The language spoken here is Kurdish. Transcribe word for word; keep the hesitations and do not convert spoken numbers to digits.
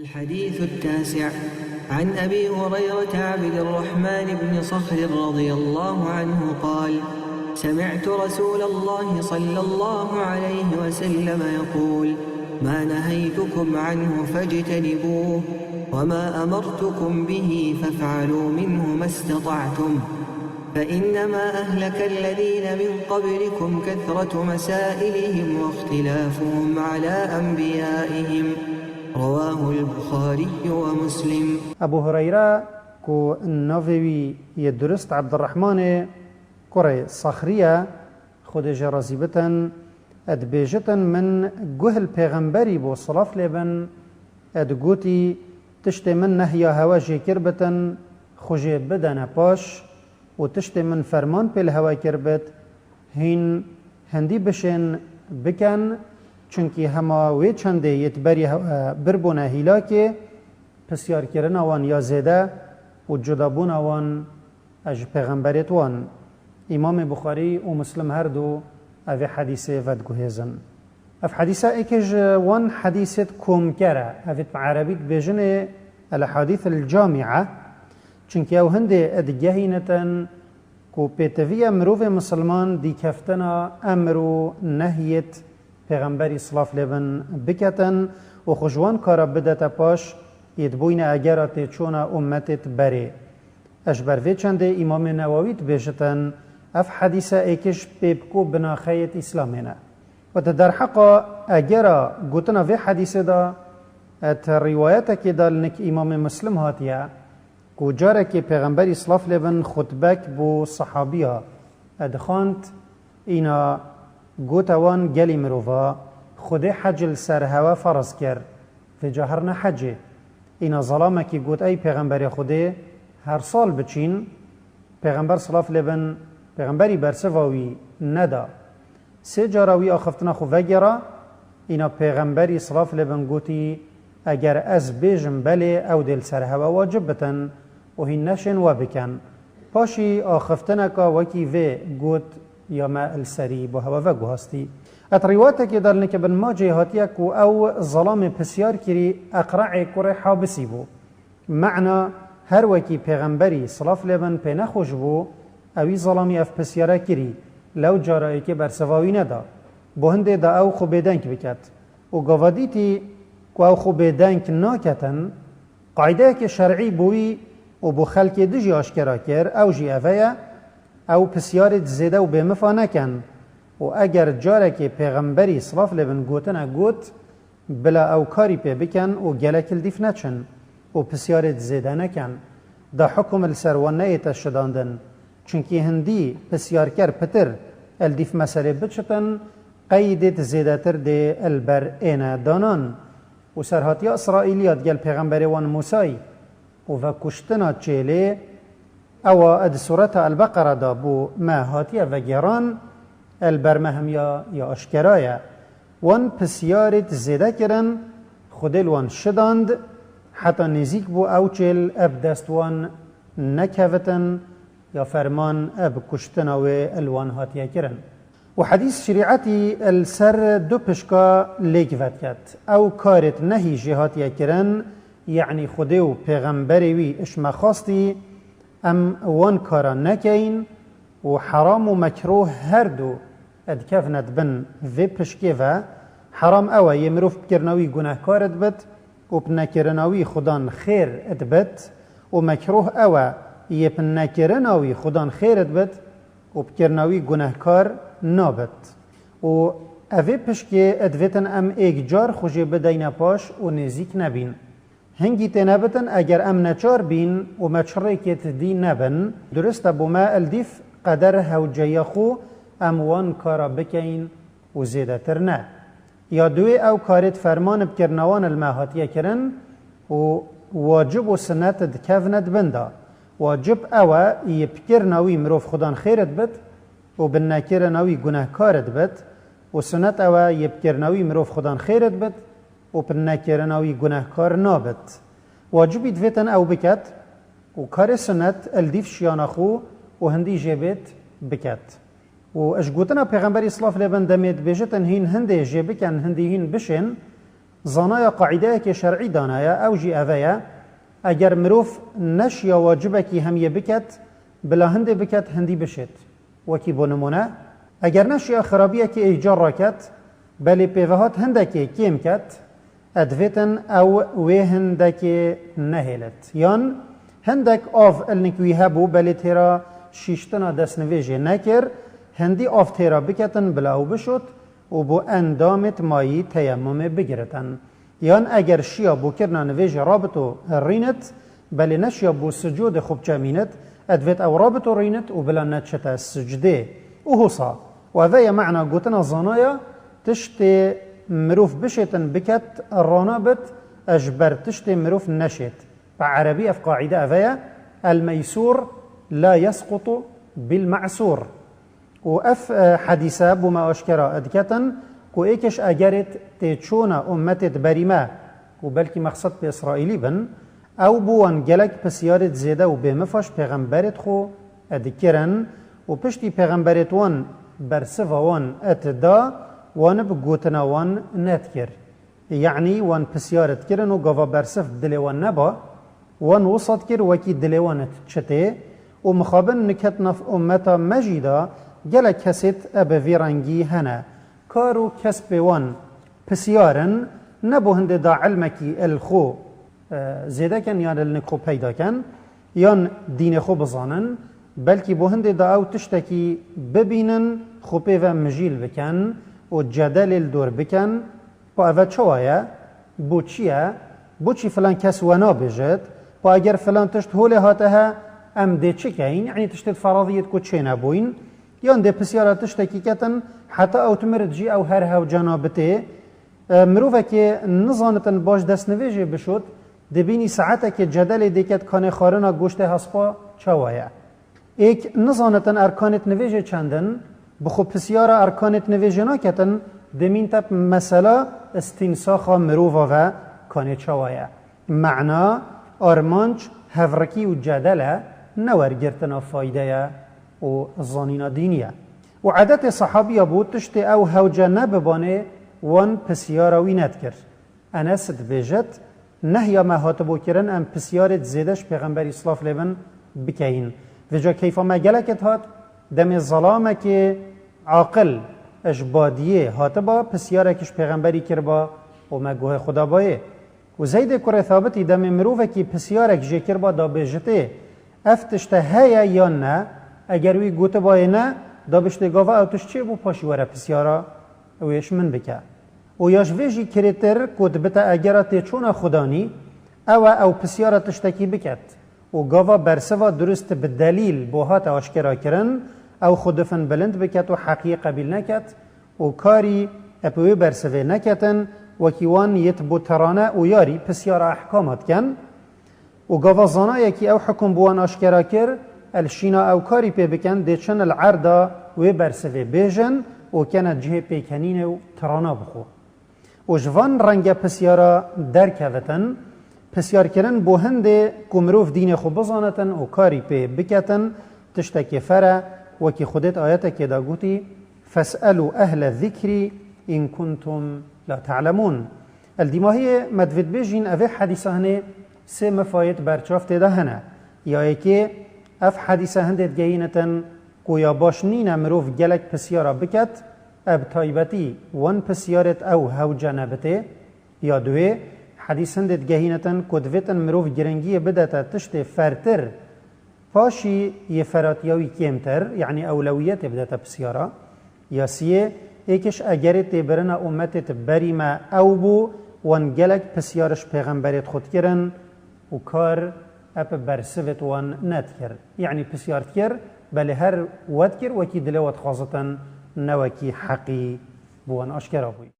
الحديث التاسع. عن أبي هريرة عبد الرحمن بن صخر رضي الله عنه قال: سمعت رسول الله صلى الله عليه وسلم يقول: ما نهيتكم عنه فاجتنبوه، وما أمرتكم به فافعلوا منه ما استطعتم، فإنما أهلك الذين من قبلكم كثرة مسائلهم واختلافهم على أنبيائهم. رواه البخاري ومسلم. Ebû Hureyre, ku navê wî yê durist Ebdirrehmanê kurê Saxrî ye, Xwedê jê razî bitin, dibêjitin, min guh li Pêxemberî bû, silav lê bin, digotî, tiştê min nehya hewe jê kir bitin, xwe jê bidene paş û tiştê min ferman pê li hewe kir bit, hîn hindî bişên biken, çunkî hema wê çendê yê di berî hewe birbûne hîlakê, pisyarkirina wan ya zêde û cudabûna wan ji pêxemberêt wan. Îmamê Buxarî û Muslim her du evê hedîsê vediguhêzin. Ev hedîsa êkê ji wan hedîsêt komker e. Evê bi erebî dibêjinê el-ehadîth el-camîe, çunkî ew hindê digehînitin ku pêtiviya mirovê misilman dîkeftina emr û nehyêt pêxemberî silav lê bin biketin û xwe ji wan kara bidete paş yê dibûyne egera têçûna ummetêt berê. Ji ber vê çendê Îmamê Newawî dibêjitin, ev hedîse êkiş pê bi ku binaxeyêt Îslamê ne. Û di derheqa egera gotina vê hedîsê de, di rîwayetekê de li nik Îmamê Muslim hatiye ku carekê Pêxemberî silav lê bin xutbek bo sehabiya dixwand, îna gote wan, gelî mirova, Xwedê hec li ser hewe ferz kir, vêca herne hecê. Îna zelamekî got, ey Pêxemberê Xwedê, her sal biçîn, Pêxember silav lê bin, Pêxemberî bersiva wî neda. Sê cara wî axiftina xwe vegera, îna Pêxemberî silav lê bin gotî, eger ez bêjim belê, ew dê li ser hewe wacib bitin û hîn neşên we bikin. Paşî axiftineka wekî vê got, ya me li serî bo hewe veguhastî. Et rîwayetekê de li nik Ibn Maceyê hatiye ku ew zelamê pisyar kirî Eqre'ê kurê Habisî bû. Mena, her wekî Pêxemberî silav lê bin pê nexweş bû, ewî zelamî ev pisyare kirî, lew cara êkê bersiva wî neda. Bo hindê da ew xwe bêdeng biket. Û gava dîtî ku ew xwe bêdeng naketin, qaydeyeke şer'î bo wî û bo xelkê dijî aşkera kir, ew jî eve ye, ew pisyarê di zêde û bêmifa nekin. Û eger carekê Pêxemberî silav lê bin gotine got, bila ew karî pê bikin û gelek li dîf neçin û pisyarê di zêde nekin. Da hukum li ser wan neyête şidandin. Çunkî hindî pisyarker pitir li dîf meselê biçitin, qeydêt zêdetir dê li ber êne danan. Û serhatiya Îsraîlî ya digel pêxemberê wan Mûsayî û vekuştina çêlê, ewa di Sureta El-Beqera de bo me hatiye vegêran, el ber me hemiya ya aşkera ye. Wan pisyarêt zêde kirin, Xwedê li wan şidand, heta nêzîk bû ew çêl eb dest wan nekevitin, ya ferman eb kuştina wê li wan hatiye kirin. Û hedîs şerîetî li ser du pişka lêk vediket. Ew karêt nehî jê hatiye kirin, yanî Xwedê û Pêxemberê wî ji me xwastî, em wan kara nekeyin û heram û mekruh her du dikevne di bin vê pişkê ve. Heram ew e yê mirov bi kirina wî gunehkar dibit û bi nekirina wî Xudan xêr dibit û mekruh ew e yê bi nekirina wî Xudan xêr dibit û bi kirina wî gunehkar nabit. Û evê pişkê divêtin em êk car xwe jê bideyne paş û nêzîk nebîn. Hingî tê nebitin, eger em neçar bîn û me çi rêkêt dî nebin, durist e bo me li dîf qeder hewceya xwe em wan kara bikeyin û zêdetir ne. Ya duwê ew karêt ferman bi kirina wan li me hatiye kirin û wacib û sinet dikevne di bin de. Wacib ew e yê bi kirina wî mirov Xudan xêr dibit û bi nekirina wî gunehkar dibit û sinet ew e yê bi kirina wî mirov Xudan xêr dibit û bi nekirina wî gunehkar nabit. Wacibî divêtin ew biket û karê sinet li dîf şiyana xwe û hindî jê bêt biket. Û ji gotina Pêxemberî silav lê bin demê dibêjitin hîn hindê jê bikin, hindî hîn bişên, Zanaya qaîdeyekê şer'î danaye, ew jî eve ye, eger mirov neşiya wacibekî hemiyê biket, bila hindê biket, hindî bişêt. Wekî bo nimûne, eger neşiya xirabiyekê êcar raket, belê pêvehat hindekê kêm ket, e divêtin ew wê hindekê nehêlit. Yan hindek av ilnik wî hebû, belê têra şîştina destnivêjê nekir, hindî av têra biketin, bila ew bişot û bo endamêt mayî teyemmumê bigiritin. Yan eger şiya bo kirina nivêjê rabito rînit, belê neşiya bo sicûdê xwe biçemînit, e divêt ew rabito rînit û bila neçite sicdê. Û hosa. Û eve ye mena gotina zanaya, tiştê mirov bişêtin biket, rana bit, e ji ber tiştê mirov neşêt. Bi erebî ev qaîde eve ye, el-meysûr la yesqutu bil-me'sûr. Û ev, e, hedîse bo me aşkera diketin ku êkiş egerêt têçûna ummetêt berî me, ku belkî mexsed bi Îsraîlî bin, ew bo wan gelek pisyarêt zêde û bêmifaş pêxemberêt xwe dikirin û piştî pêxemberêt wan bersiva wan dida, wan bi gotina wan nedikir. Yanî wan pisyar dikirin û gava bersiv dilê wan neba, wan wisa dikir wekî dilê wan diçitê û mixabin niket nav ummeta me jî de gelek kesêt e bi vî rengî hene. Kar û kesbê wan pisyar in, ne bo hindê da ilmekî il xwe, e, zêde ken yan ilnik xwe peyda ken, yan dînê xwe bizanin, belkî bo hindê da ew tiştekî bibînin, xwe pê ve mijîl biken û cedelê li dor biken, Pa eve çawa ye? Bo çi ye? Boçî filan kes we nabêjit? Pa eger filan tişt holê hate he, em dê çi keyin? Yanî tiştê feraziyêt ku çênebûyn? Yan dê pisyara tiştekî ketin, heta ew timirit jî ew her hewce nabitê? E, mirovekê nizanitin baş destnivêjê bişot, dibînî saetekê cedelê dêket kanê xwarina goştê hespa çawa ye? Êk nizanitin erkanêt nivêjê çend in, bi xwe pisyara erkanêt nivêjê naketin, demîn te bi mesela îstînsaxa mirova ve kanê çawa ye. Mena, armanc, hevrikî û cedel e, ne wergirtina fayde ye û zanîna dînî ye. Û edetê sehabiya bû, tiştê ew hewce nebibanê wan pisyara wî nedikir. Enes dibêjit, Nehya me hatibû kirin em pisyarêt zêde ji Pêxemberî silav lê bin bikeyin. Vêca keyfa me gelekêt hat, demê zelamekê aqil ji badiyê hatiba, pisyarekî ji Pêxemberî kiriba û me guhê xwe dabayê. Û Zeydê kurê Thabitî demê mirovekî pisyarek jê kiriba dabêjitê, Ev tişte heye yan ne? Eger wî gotibayê ne, dabiştê gava ew tişt çêbû, paşî were pisyara wê ji min bike. Û ya ji vê jî kirêtir ku dibite egera têçûna Xudanî, ew e ew pisyara tiştekî biket. Û gava bersiva durist bi delîl bo hate aşkera kirin, ew xwe difin bilind biket û heqiyê qebîl neket û karî ep wê bersivê neketin, wekî wan yêt bo terane û yarî pisyara ehkama diken. Û gava zanayekî ew hukum bi wan aşkera kir, el şîna ew karî pê bikin, dê çin el erda wê bersivê bêjin û kene cihê pêkenînê û tirana bixwe. Û ji van renge pisyara derkevitin, pisyarkirin bo hindê ku mirov dînê xwe bizanitin û karî pê biketin, tiştekê fer e, wekî Xwedê di ayetekê de gotî, "Fes'elû ehle zikrî in kuntum la ta'lemûn." El dîmahiyê me divê dibêjîn, evê hedîsa hinê sê mifayêt berçav tê de hene. Ya yekê, ev hedîsa hindê digehînitin ku ya baş nîne mirov gelek pisyara biket, ev taybetî wan pisyarêt ew hewce nebitê. Ya duwê, hedîs hindê digehînitin ku divêtin mirov giringiyê bidete tiştê fertir, paşî yê feratiya wî kêmtir, yanî ewlewiyetê bidete pisyara. Ya siyê, êkiş egerê têbirina ummetêt berî me ew bû, wan gelek pisyar ji pêxemberêt xwe dikirin û kar ep bersivêt wan nedikir. Yanî pisyar dikir, belê her we dikir wekî dilê we dixwazitin, ne wekî heqî bi wan aşkera bûyî.